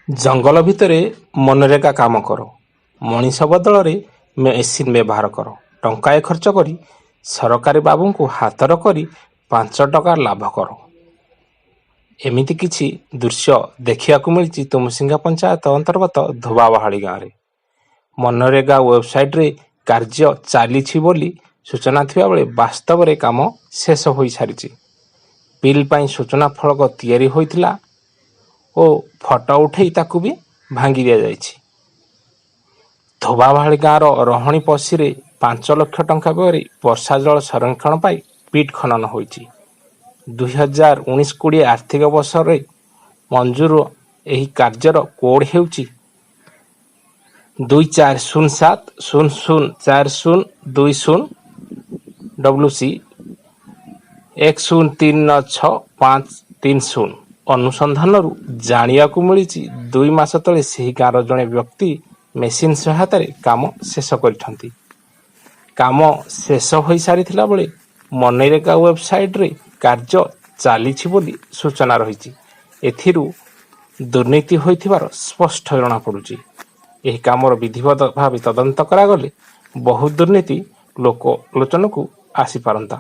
ଜଙ୍ଗଲ ଭିତରେ ମନରେଗା କାମ କର, ମଣିଷ ବଦଳରେ ମେସିନ୍ ବ୍ୟବହାର କର, ଟଙ୍କାଏ ଖର୍ଚ୍ଚ କରି ସରକାରୀ ବାବୁଙ୍କୁ ହାତର କରି 5 ଟଙ୍କା ଲାଭ କର। ଏମିତି କିଛି ଦୃଶ୍ୟ ଦେଖିବାକୁ ମିଳିଛି ତୁମସିଂହା ପଞ୍ଚାୟତ ଅନ୍ତର୍ଗତ ଧୋବାବାହାଳି ଗାଁରେ। ମନରେଗା ୱେବସାଇଟ୍ରେ କାର୍ଯ୍ୟ ଚାଲିଛି ବୋଲି ସୂଚନା ଥିବାବେଳେ ବାସ୍ତବରେ କାମ ଶେଷ ହୋଇସାରିଛି। ବିଲ୍ ପାଇଁ ସୂଚନା ଫଳକ ତିଆରି ହୋଇଥିଲା ଓ ଫଟୋ ଉଠାଇ ତାକୁ ବି ଭାଙ୍ଗି ଦିଆଯାଇଛି। ଧୋବାବାହାଳି ଗାଁର ରହଣି ପଶିରେ 5 ଲକ୍ଷ ଟଙ୍କା ବ୍ୟୟରେ ବର୍ଷା ଜଳ ସଂରକ୍ଷଣ ପାଇଁ ପିଟ୍ ଖନନ ହୋଇଛି। 2019-20 ଆର୍ଥିକ ବର୍ଷରେ ମଞ୍ଜୁର ଏହି କାର୍ଯ୍ୟର କୋଡ୍ ହେଉଛି 2 4 0 7 0 0 4 0 2 0 ଡବ୍ଲ୍ୟୁ ସି 1 0 3 9 6 5 3 0। ଅନୁସନ୍ଧାନରୁ ଜାଣିବାକୁ ମିଳିଛି, 2 ମାସ ତଳେ ସେହି ଗାଁର ଜଣେ ବ୍ୟକ୍ତି ମେସିନ୍ ସହାୟତାରେ କାମ ଶେଷ କରିଛନ୍ତି। କାମ ଶେଷ ହୋଇସାରିଥିଲା ବେଳେ ମନରେଗା ୱେବସାଇଟ୍ରେ କାର୍ଯ୍ୟ ଚାଲିଛି ବୋଲି ସୂଚନା ରହିଛି। ଏଥିରୁ ଦୁର୍ନୀତି ହୋଇଥିବାର ସ୍ପଷ୍ଟ ଜଣାପଡ଼ୁଛି। ଏହି କାମର ବିଧିବଦ୍ଧ ଭାବେ ତଦନ୍ତ କରାଗଲେ ବହୁ ଦୁର୍ନୀତି ଲୋକଲୋଚନକୁ ଆସିପାରନ୍ତା।